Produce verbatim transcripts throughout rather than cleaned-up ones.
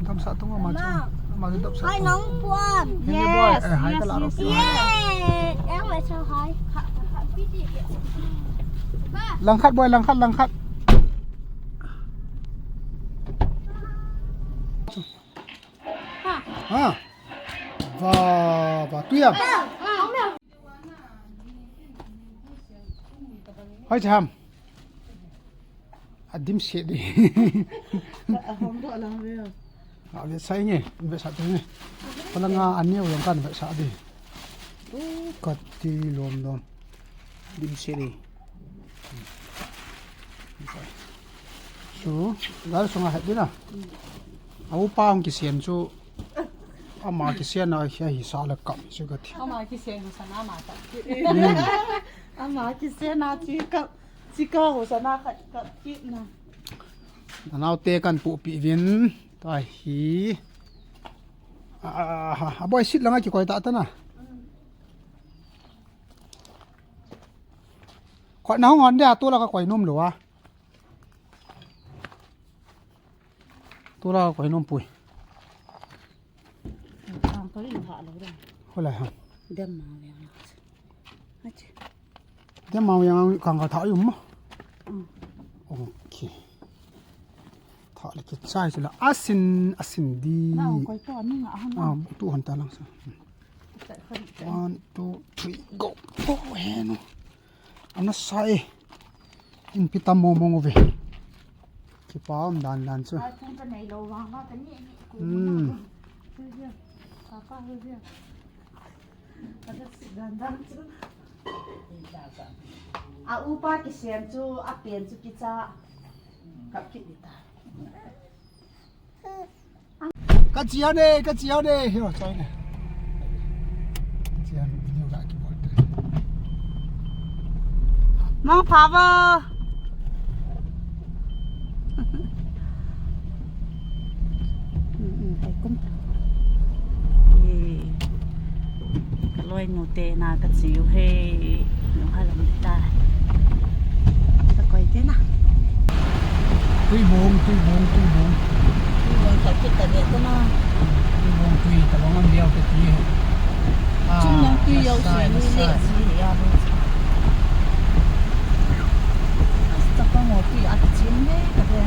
Damsah tung ama chu. Ama chu damsah tung. Hai nong puan. Henge boy, eh, hai ka la ro. Yes, yes. Ye, yang lai sa hai. Langkhat boy, langkhat, langkhat. Ha. Ha. Va, va, tu ya. Hai cham. A dim se di. A hom do lang ve. A ve sai nge, ve sa te nge. Pala nga a neo yang kan ve sa di. U ka ti lom lom. Dim se di. Chu, gal sunga het di na. A upa hung kisian chu. Ama kisian a hi, hi sa la kam chu ka ti. Ama kisian sa na ma ta. Ama kisian a chi ka. Chika ho sana khat ka kit na. Nanaote kan puhpih uvin. Tua hi. Ah, ah, ah, a boisit langa kikoi ta ta na. Koi na hung hon dia, tu la ka koi nom lou a. Tu la ka koi nom pui. Ang ko rin ha lo da. Ko la ha. Dem ma yang. Achi. Dem ma yang kang ka tha yum ma. Mm. Okay. Tha le kichai chu la. Asin, asin di. Na ko to ni nga han. Ah, tu han ta lang sa. One, two, three, go. Oh, he no. Ana sa e. Inpi tam mong mong uve. Kipa um dan dan chu. Ai, phone ka nei lou vang la, ka ni, ni, ku. Hmm. Hu zia. Ka ka hu zia. Ka da si dan dan chu. A upa kisian chu, a pen chu kicha. Kap kit di ta. Ka chia ne, ka chia ne. Yo, choi ne. Chia ne, video ka ki bol te. Mangpha vo. Mm, mm, ai kum. Eh. Ka loinu te na ka chiu he. Nung halam ta. Ka koi te na. Tuibong, Tuibong, Tuibong. Tuibong ka kit ta le ta na. Tuibong tui tabang an liao ka ti he. Ah, chung nang tui yau si ni le si ya lo. Asta pa mo tui a ki chin le ka de.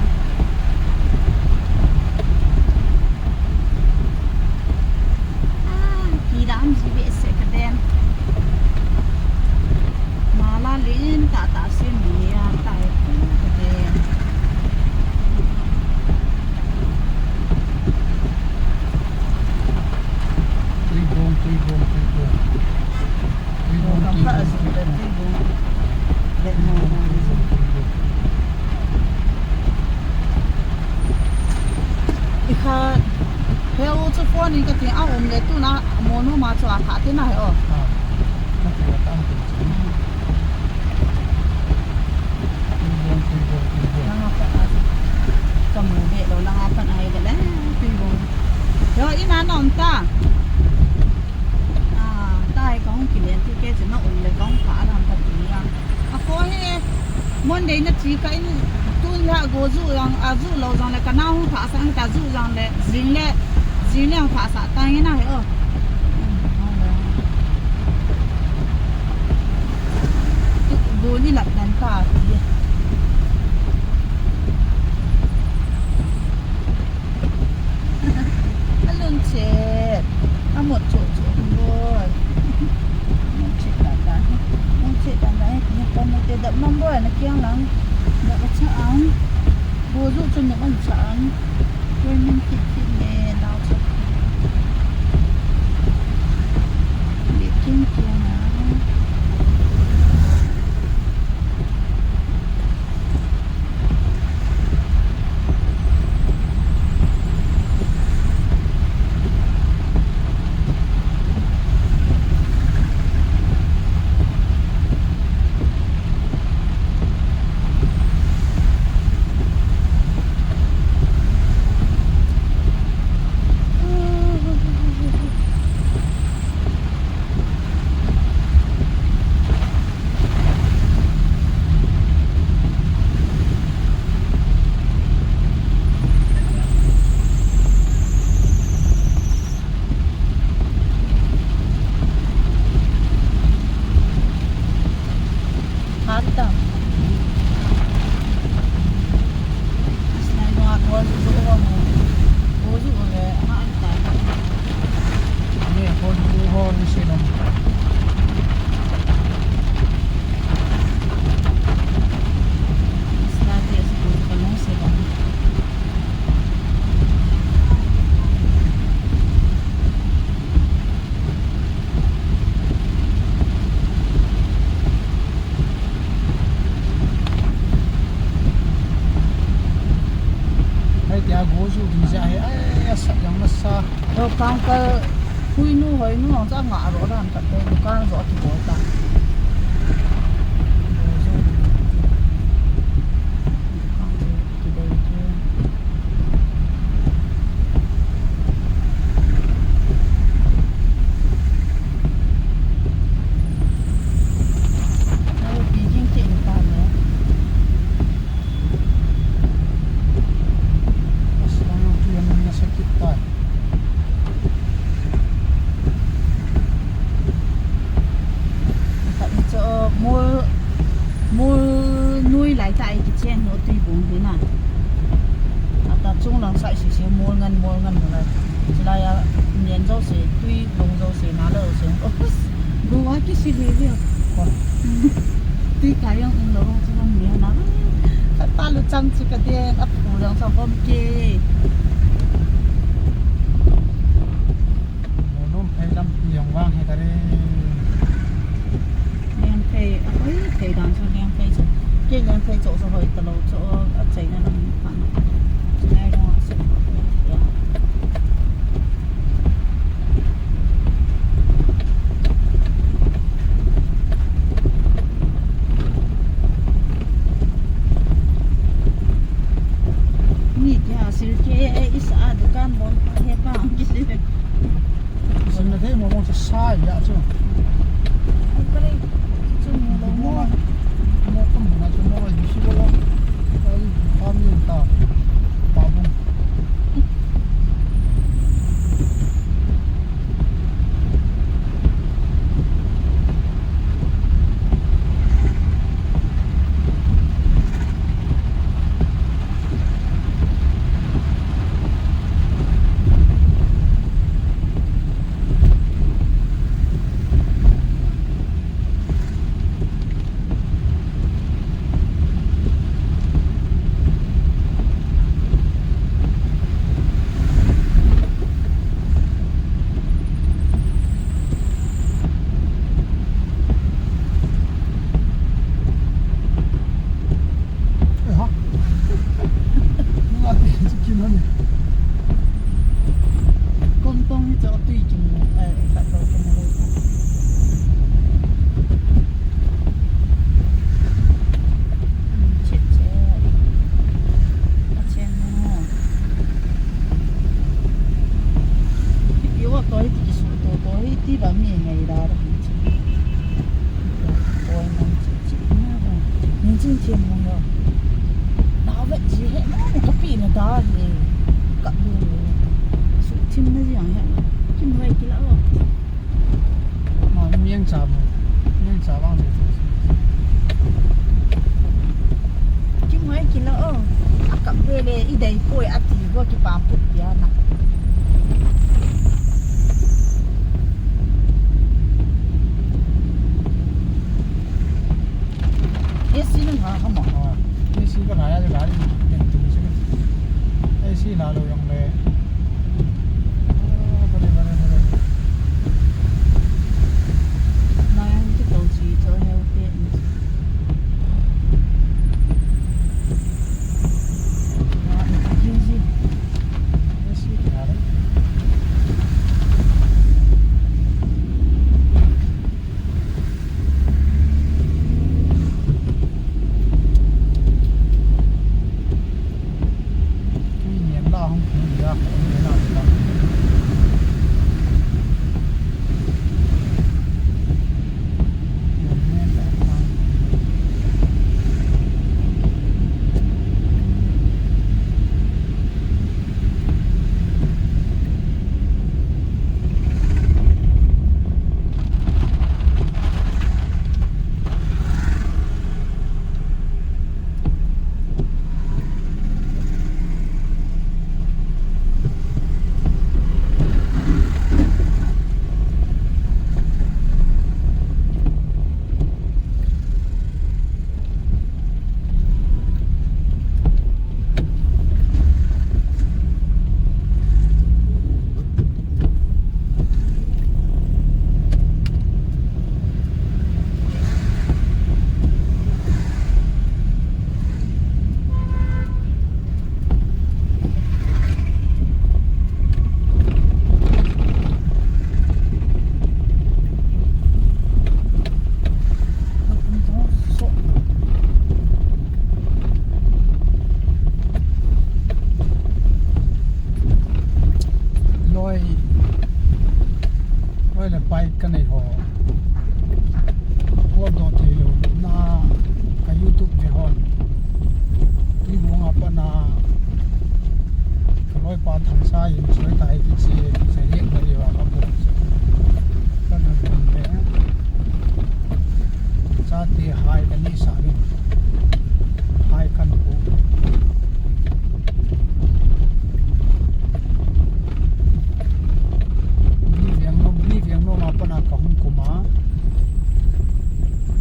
Ah, ki dam ji ve se ka den. Mala lin ta ta sin ni ya ta e ku ka den. Tuibong, Tuibong, Tuibong. Tuibong, Tuibong, Tuibong. Ikha, he u chu phone in ka ti a um le tu na mo nu ma chu a kha te na he o. Ah, ka ti a tam ti. Tuibong, Tuibong, Tuibong. Langa pat a chu. Ka mu ve lou, langa pat a hi le le, Tuibong. Yo, ina nom ta. Ah, ta hi ka hung kilen ti ke chu na um le ka hung pha a lam ka ti a. A kho hi, Monday na chi ka in tun le a go ju jong, a ju lou jong le ka na hung pha sa ta ju jong le, jing le, jing le hung pha sa ta nge na he o. Go ni lap dan ta ti. A lun chet. A mot chu chu boi. A mot chet ta ta. Mot chet ta ta. Ni ko mo te da mam boi na kiang lang. Da ka cha ang. Bo ju chu na man cha ang. Koi min kit kit ne nau cha. Ni kin kiang ang. Sa. Lo kang ka hui nu hoi nu ang cha nga ro dan ka te dukan zo ki bol ta. Dukan zo ki dei ki. Ai, Beijing che in ta ne. Aslang tu yang na sakit ta. Khat ni chu mol, mol nui lai ta ai kichen ho tui bung hi na. Ata chunglang sai sese mol ngan, mol ngan mol lai. Chulai a nen jouse, tui lung jouse, na lou jouse. Opus, Goa kisi hi hi. Tui kai jong umlou chu bang ni na. Khat pa luchang chu ka den, aphu jong sa bom ke. Mo nom phei lampi jong vang he ta re. Lengphei, ahoi phei dan chu Lengphei chu. Kei Lengphei chu chu hoi talou chu achaina lam khan. Chulai jong a sum. Mi kia sil ke isa dukan bol pa he pa ang kisi. Sim na thei mo mo sa sa ya chu. Ai pare chu mo lo mo. Mo kam na chu mo ai bisi bol. Ai pa mi ta. Pa bung. Kongtong hi chu tui kimu, eh, khat to kimu lo. Chet chet. A chen mo. Ipi wa to hi ti kisu to to hi ti ba mi ngai da da. Oi, man chi chi na ba. Min chin thiam mo yo. Na vet ji he mo ka pi na da he. Ka bu. Su thim na ji ang he. Kim hoi kila o. Ma, miang cha mo. Miang cha vang se. Kim hoi kila o. A kap ve le i dei poi a ti go ki pam put pia na. A C nang ha ka ma. A C ka la ya ka ri ten tu se. A C la lo yong le. A, bare, bare, bare. Na yang ki to chi to. Ei, loi le pai ka nei ho. Call doh thei lou na ka YouTube ve hon. Tui bung a pat na ka loipa Thangsa in choi tai ti chi, ti chi het na liu a ka bu. Ka nun nun ve. Chate hai ka ni sa ni. Hai kan pu. Ni viang no, ni viang no ma pana ka hung kuma.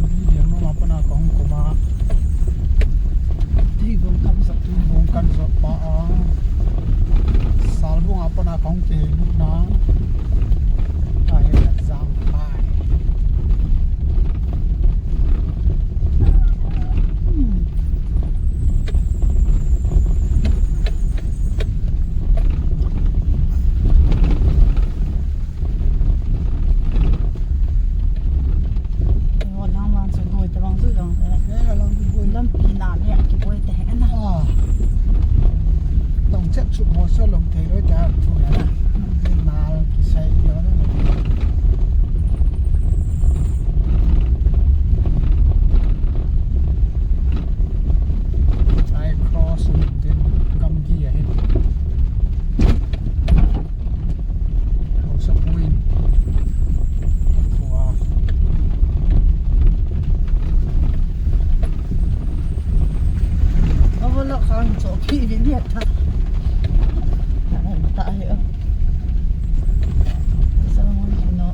Ni viang no ma pana ka hung kuma. Ti bung kan sa, ti bung kan sa pa a. Sal bung a pana ka hung ke na. Ka he jang pai. Lampi na le kiboi te na. Tong chet chu mo so lom thei loi ta thu ya na. Nal kisai yo na. Ai cross din gamgi ahi. Hausa puin. Khua. Overlook khang cho phi vi liat tha. Ta he. Sa mo ni no.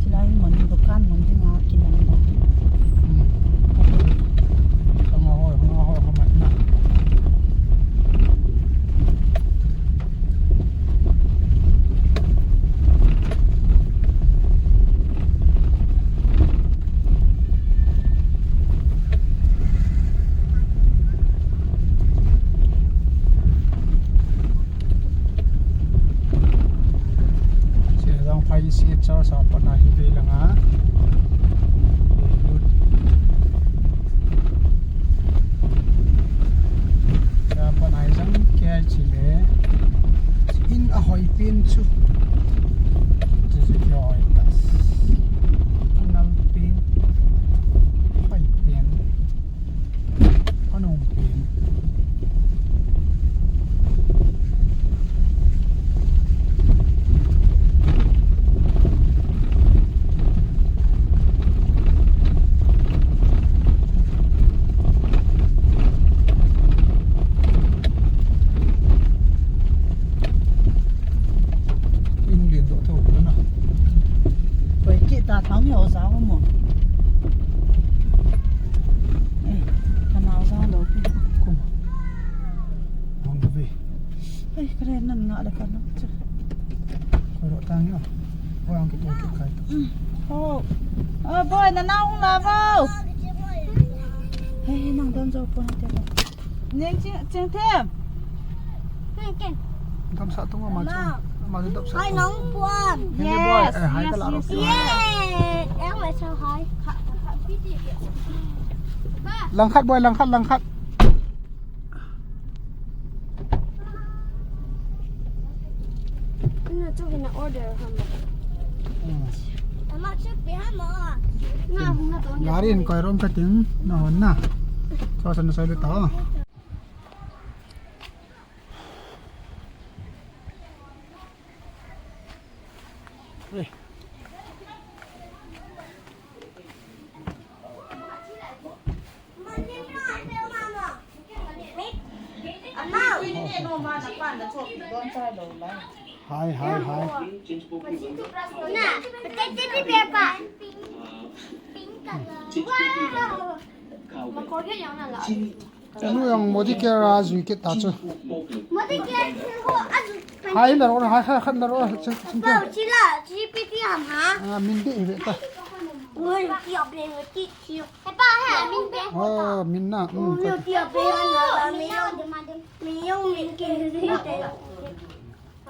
Chulai mun dukan mun dinga kiman da. Hmm. Hung a hoi, hung a hoi, hung a hoi. Chulai jong phai si char sa pa na hi ve langa. Lut. Cha pa na jang ke ai chi le. In a hoi pin chu. Chu chu ke hoi ta. Anal pin. Hoi pin. Anung pin. In lien doh tho na. Koi ki ta thang ni o za mo. Eh, ka nau za lo pi. Kum. Hong ka ve. Ei, ka re nan nga le ka nok chu. Koi ro tang yo. Koi ang ki to ki kai. Mm. Oh. Oh, boy, na nau la bo. Ei, nang don jo po na te. Neng ching, ching them. Gamsa tung ma chu. Ma chu dap sa. Hai nong puan. Yes, hai ka la ro. Yes, yes. Ye. Ang lai sa hai. Langkhat boy, langkhat, langkhat. Ina chu hina order ham. Hmm. Ama chu pi ham ma. Nga hung na to. Gari in koi rom ka ting na hon na. Cho san sai le ta. Hey. Hai, hai, hai. Anu yang modi kya ra jui ke ta chu. Modi kya ho aju. Hai la ro, hai, hai, khat la ro, chen, chen kya. Pau chi la, chi pi ti ham ha. Ah, min de ve ta. Ui, tia pe, tia, tia. He pa, he, min pe. Oh, min na. Hmm, ui, tia pe, na, na, min na. Min na, min ke, min ke.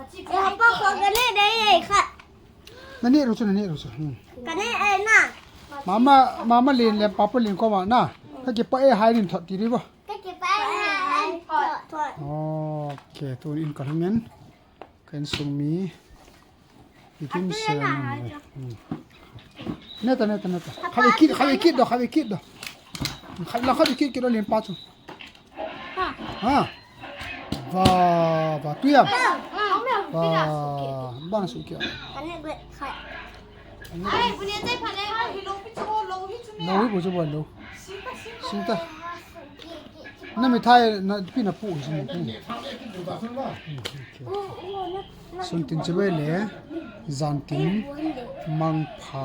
He pa, ko ka ne de ye kha. Na ne ro chu, na ne ro chu. Hmm. Ka ne e na. Mama, mama len le papa len ko ma na. Ka kipah e hai nin thot ti ri bo. Ka kipah e hai nin thot. Okay, tun in ka hang en. Ka insung mi. Ikim se na. Hmm. Neta, neta, neta. Khavi kit, khavi kit do, khavi kit do. Khavi la khavi kit kit do len pa chu. Ha. Va, va, tu ya. Va, bang su kya. Ka ne be khai. Ai, bu ne tai pha le, hi lo pi chu lo hi chu me. Lo hi bu chu bo lo. Sing ta, sing ta. Sing ta. Na mi thai na pi na pu hi sing pu. Sun tin che bai le, jan tin, mangpha.